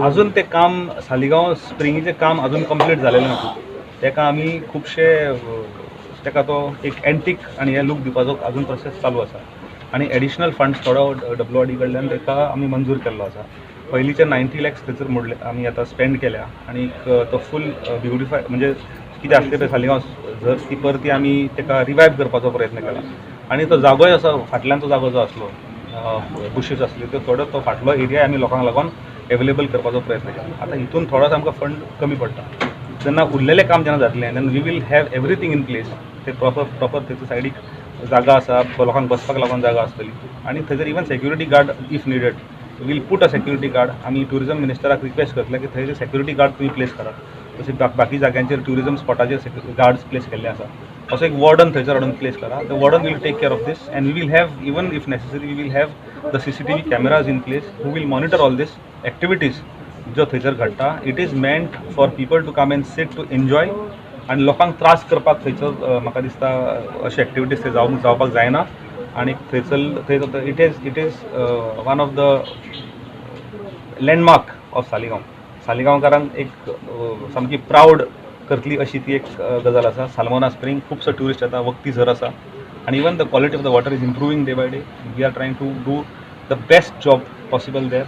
अजून ते काम, सालिगांव स्प्रिंगीचें काम अजून कंप्लीट जालेलें ना. तेका आमी खुबशे तेका तो एक एंटीक आनी हे लूक दिवपाचो अजून प्रोसेस चालू आसा आनी एडिशनल फंड्स थोडो डब्ल्यू आर डी कडल्यान तेका आमी मंजूर केल्लो आसा. पयलींचे 90 लॅक्स थंयसर मोडले आमी, आतां स्पेंड केल्या आनी तो फूल ब्युटिफाय, म्हणजे कितें आसलें पळय सालिगांव झर, ती परती आमी तेका रिवायव करपाचो प्रयत्न केला. आनी तो जागोय असो फाटल्यान तो जागो जो आसलो, बुशीस आसल्यो त्यो, थोडो तो फाटलो एरिया आमी लोकांक लागून एवेलेबल करपाचो प्रयत्न केला. आतां हितून थोडोसो आमकां फंड कमी पडटा. जेन्ना उरलेलें काम जेन्ना जातलें, then we will have everything in place. ते प्रॉपर प्रॉपर थंयसर सायडीक जागा आसा, लोकांक बसपाक लागून जागा आसतली आनी थंयसर even security guard if needed, we'll put a security guard. आमी ट्युरिजम मिनिस्टराक रिक्वेस्ट करतले की थंय सेक्युरिटी गार्ड तुमी प्लेस करात, तशें बाकी जाग्यांचेर ट्युरिजम स्पॉटाचेर गार्ड्स प्लेस केल्ले आसा. असो एक वॉर्डन थंयसर हाडून प्लेस करा. The warden will take care of this and we will have, even if necessary, we will have the CCTV cameras in place who will monitor all this activities ज्यो थंयसर घडटा. It is meant for people to come and sit to enjoy आनी लोकांक त्रास करपाक थंयसर म्हाका दिसता अशे एक्टिविटीज थंय जावपाक जायना. आनी थंयसर थंय it is one of the landmark of Saligao. सालिगांवकारांक एक सामकी प्रावड करतली अशी ती एक गजाल आसा. सालमोना स्प्रींग, खुबसो ट्युरिस्ट येता, वखदी झर आसा आनी even the quality of the water is improving day by day. We are trying to do the best job possible there.